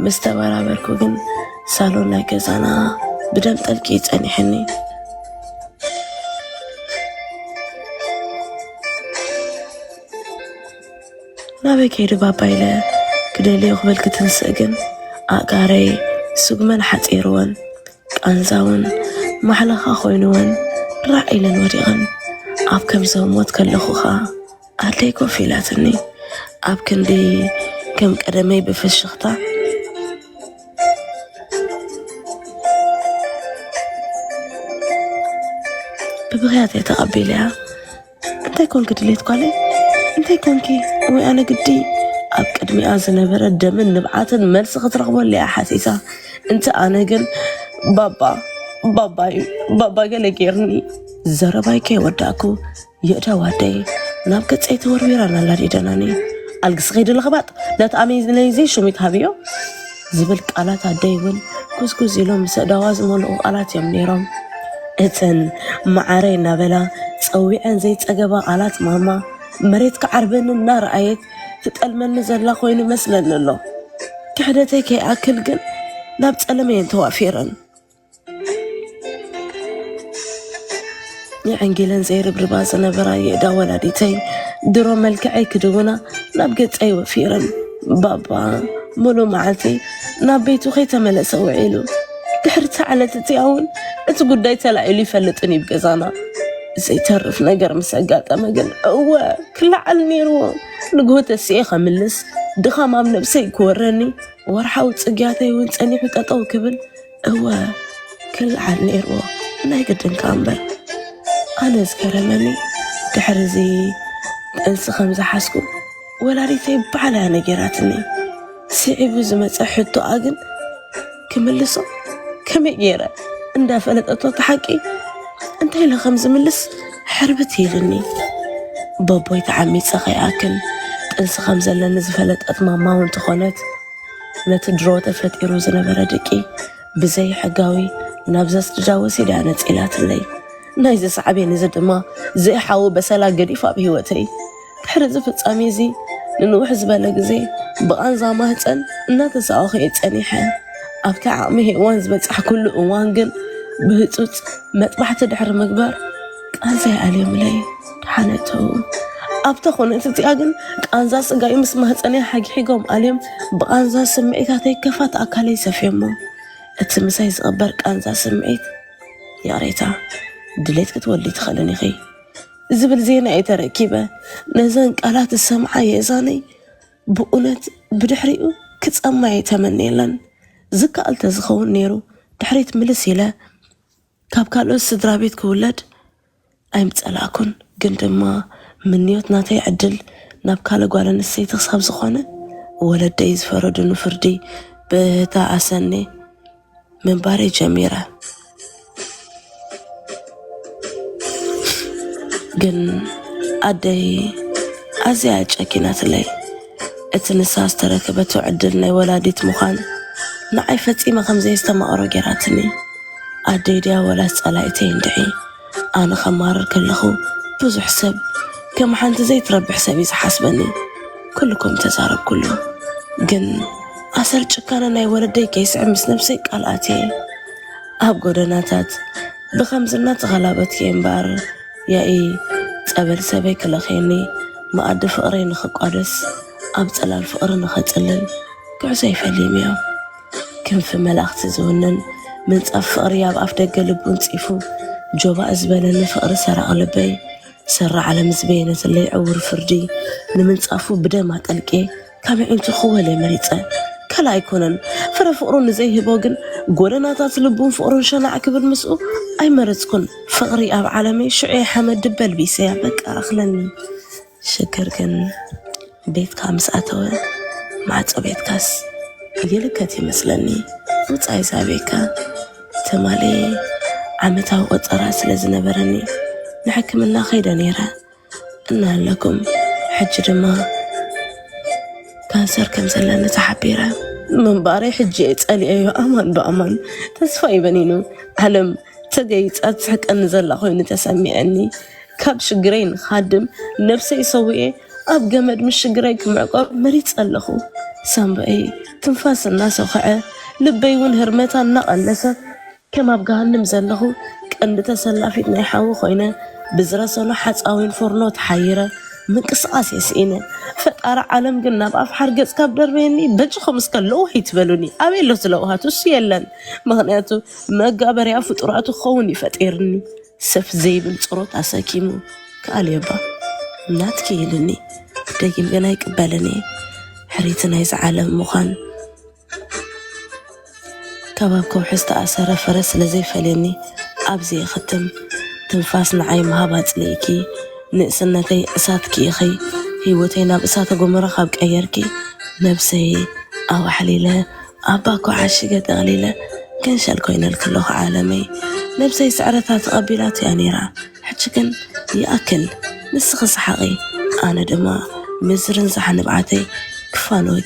ምስ ተበራበርኩ ግን ሳሎን ናይ ገዛና ብደም ጠልቂ ጸኒሕኒ። ናበይ ከይዱ ባባ ኢለ ክደልዮ ክብል ክትንስእ ግን ኣእጋረይ ስጉመን ሓጺርወን፣ ቃንዛ እውን ማሕለኻ ኮይኑወን ራዕ ኢለን ወዲቐን። ኣብ ከምዚ ህሞት ከለኹ ኸኣ ኣደይ ኮፍ ኢላትኒ። ኣብ ክንዲ ከም ቀደመይ ብፍሽኽታ ብብኽያት እየ ተቐቢለያ። እንታይ ኮንኪ ድሌት ጓለይ? እንታይ ኮንኪ? ወይ ኣነ ግዲ ኣብ ቅድሚኣ ዝነበረ ደምን ንብዓትን መልሲ ክትረኽበሉ እያ ሓቲታ። እንተ ኣነ ግን ባባ፣ ባባ እዩ፣ ባባ ገለ ጌርኒ። ዘረባይ ከይወዳእኩ የእዳው ኣደይ ናብ ገጸይ ተወርዊራ ኣላዲደናኒ። ኣልግሲ ከይዲ ለኽባጥ፣ ነቲ ኣመይዝለይ ዘይሽሚት ሃብዮ ዝብል ቃላት ኣደይ እውን ጉዝጉዝ ኢሎም ምስ ኣእዳዋ ዝመልኡ ቃላት እዮም ነይሮም። እተን መዓረይ እናበላ ጸዊዐን ዘይጸገባ ቃላት ማማ መሬት ክዓርበኒ እናረኣየት ትጠልመኒ ዘላ ኮይኑ መስለኒ ኣሎ። ክሕደተይ ከይኣክል ግን ናብ ጸለመ እየን ተዋፊረን። የዕንጊለን ዘይርብርባ ዝነበራ የእዳ ወላዲተይ ድሮ መልክዐይ ክድውና ናብ ገጸይ ወፊረን። ባባ ሙሉእ መዓልቲ ናብ ቤቱ ከይተመለሰ ውዒሉ። ድሕሪ እታ ዕለት እቲኣ እውን እቲ ጉዳይ ተላዒሉ ይፈልጥን እዩ ብገዛና። ዘይተርፍ ነገር ምስ ኣጋጠመ ግን እወ ክለዓል ነይርዎ። ንግሆ ተሲኤ ከምልስ ድኻም ኣብ ነብሰይ ክወረኒ፣ ወርሓዊ ጽግያተይ እውን ጸኒሑ ጠጠው ክብል እወ ክለዓል ነይርዎ፣ ናይ ግድን ከኣ እምበር። ኣነ ዝገረመኒ ድሕሪ እዚ ጥንሲ ከም ዝሓዝኩ ወላዲተይ ባዕላ እያ ነጊራትኒ። ስዒቡ ዝመጸ ሕቶኣ ግን ክምልሶ ከመይ ገይረ እንዳፈለጠቶ እቲ ሓቂ እንታይ ኢለ ከም ዝምልስ ሕርብት ኢልኒ። በቦይ ተዓሚጸ ከይኣክል ጥንሲ ከም ዘለኒ ዝፈለጠት ማማ እውን ተኾነት ነቲ ድሮ ተፈጢሩ ዝነበረ ድቂ ብዘይ ሕጋዊ ናብ ዘስድዳ ወሲዳ ነጺላትለይ። ናይዚ ሳዕቤን እዚ ድማ ዘይሓዊ በሰላ ገዲፉ ኣብ ህይወተይ። ድሕሪ እዚ ፍጻሜ እዚ ንንውሕ ዝበለ ግዜ ብቓንዛ ማህጸን እናተሳቐኹ እየ ጸኒሐ። ኣብቲ ዓቕሚ ሄዋን ዝበጻሕኩሉ እዋን ግን ብህጹጽ መጥባሕቲ ድሕሪ ምግባር ቃንዛይ ኣልዮምለይ ተሓነቱ። ኣብታ ኩነት እዚኣ ግን ቃንዛ ስጋይ ምስ ማህጸነይ ሓግሒጎም ኣልዮም ብቓንዛ ስምዒታተይ ከፋት ኣካለይ ሰፍዮሞ። እቲ ምሳይ ዝቕበር ቃንዛ ስምዒት ይቕሬታ፣ ድሌት ክትወልዲ ትኽእልን ኢኺ ዝብል ዜና እየ ተረኪበ። ነዘን ቃላት ዝሰምዓ የእዛነይ ብእውነት ብድሕሪኡ ክጸማ እየ ተመንየለን። ዝከኣል ተዝኸውን ነይሩ ድሕሪት ምልስ ኢለ ካብ ካልኦት ስድራ ቤት ክውለድ ኣይምጸላእኩን። ግን ድማ ምንዮት ናተይ ዕድል ናብ ካልእ ጓል ኣንስተይቲ ክሳብ ዝኾነ ወለደይ ዝፈረዱኒ ፍርዲ ብእህታ ኣሰኔ ምንባረይ ጀሚረ። ግን ኣደይ ኣዝያ ጨኪናትለይ። እቲ ንሳ ዝተረከበቶ ዕድል ናይ ወላዲት ምዃን ንዓይ ፈጺመ ከም ዘየስተማቕሮ ገይራትኒ። ኣደይ ድያ ወላስ ጸላኢተይ እንድዒ? ኣነ ከማርር ከለኹ ብዙሕ ሰብ ከም ሓንቲ ዘይትረብሕ ሰብ እዩ ዝሓስበኒ። ኩልኩም ተዛረብኩሉ። ግን ኣሰር ጭካነ ናይ ወለደይ ከይስዕብ ምስ ነብሰይ ቃል ኣትየ። ኣብ ጎደናታት ብኸምዚ እናተኸላበትኪ እምበኣር ያኢ ጸበል ሰበይ ክለኽየኒ፣ መኣዲ ፍቕረይ ንኽቋደስ፣ ኣብ ጽላል ፍቕሪ ንኸጽልል ጉዕዞይ ፈሊምዮ። ክንፊ መላእኽቲ ዝውንን ምንጻፍ ፍቕሪ ኣብ ኣፍ ደገ ልቡ ኣንጺፉ ጆባእ ዝበለኒ ፍቕሪ ሰራቒ ልበይ ሰራ ዓለም ዝበየነትለይ ዕውር ፍርዲ ንምንጻፉ ብደም ኣጠልቄ ካብ ኣዒንቱ ክወል እየ መሪጸ። ካልእ ኣይኮነን፣ ፍረ ፍቕሩ ንዘይህቦ ግን ጎደናታት ልቡን ፍቕሩን ሸናዕ ክብል ምስኡ ኣይመረጽኩን። ፍቕሪ ኣብ ዓለመይ ሽዑ እየ ሓመድ ድበ ኣልቢሰያ፣ በቃ ኣኽለኒ። ሽግር ግን ቤትካ ምስ ኣተወ ማዕጾ ቤትካስ ይልከት ይመስለኒ። ውጻእ እዩ ዝኣብየካ። ትማሊ ዓመታዊ ቆጸራ ስለ ዝነበረኒ ንሕክምና ከይደ ነይረ። እናሃለኩም ሕጂ ድማ ካንሰር ከም ዘለኒ ተሓቢረ። ምንባረይ ሕጂ እየ ጸሊኤዮ፣ ኣማን ብኣማን ተስፋ እዩ በኒኑ። ዓለም ተገይጻ ትስሕቀኒ ዘላ ኮይኑ ተሰሚዐኒ። ካብ ሽግረይ ንኻድም ነብሰይ ሰዊኤ ኣብ ገመድ ምሽግረይ ክምዕቆር መሪጸ ኣለኹ። ሳምባይ ትንፋስ እናሰኹዐ፣ ልበይ እውን ህርመታ እናቐነሰ፣ ከም ኣብ ገሃንም ዘለኹ ቀንዲ ተሰላፊት ናይ ሓዊ ኮይነ፣ ብዝረሰኖ ሓፃዊን ፎርኖ ተሓይረ ምንቅስቓስ የስኢነ። ፈጣሪ ዓለም ግን ናብ ኣፍ ሓርገጽ ካብ ደርበየኒ፣ በጅኹም እስከ ለውሕ ይትበሉኒ። ኣበይ ኣሎ እቲ ለውሃት? እሱ የለን። ምኽንያቱ መጋበርያ ፍጡራቱ ክኸውን እዩ ፈጢርኒ። ሰፍ ዘይብል ጸሎት ኣሰኪሙ፣ "ክኣልዮባ፣ ናትኪ" ኢሉኒ። ደጊም ግን ኣይቅበልን እየ። ሕሪቲ ናይዚ ዓለም ምዃን ካብ ኣብ ከውሒ ዝተኣሰረ ፈረስ ስለ ዘይፈልየኒ፣ ኣብዚ የኽትም። ትንፋስ ንዓይ ምሃብ ኣጽሊእኪ፣ ንእስነተይ እሳትኪ ኢኺ። ህይወተይ ናብ እሳተ ጎመራ ካብ ቀየርኪ፣ ነብሰይ ኣዋሕሊለ ኣብ ባኮ ዓሺገ ጠቕሊለ ገንሸል ኮይነልኪ ኣለኹ ዓለመይ። ነብሰይ ስዕረታ ተቐቢላቶ እያ ነይራ። ሕጂ ግን ይኣክል፣ ንስኺ ሰሓቒ፣ ኣነ ድማ ምስዚ ርንዛሕ ንብዓተይ ክፋነወኪ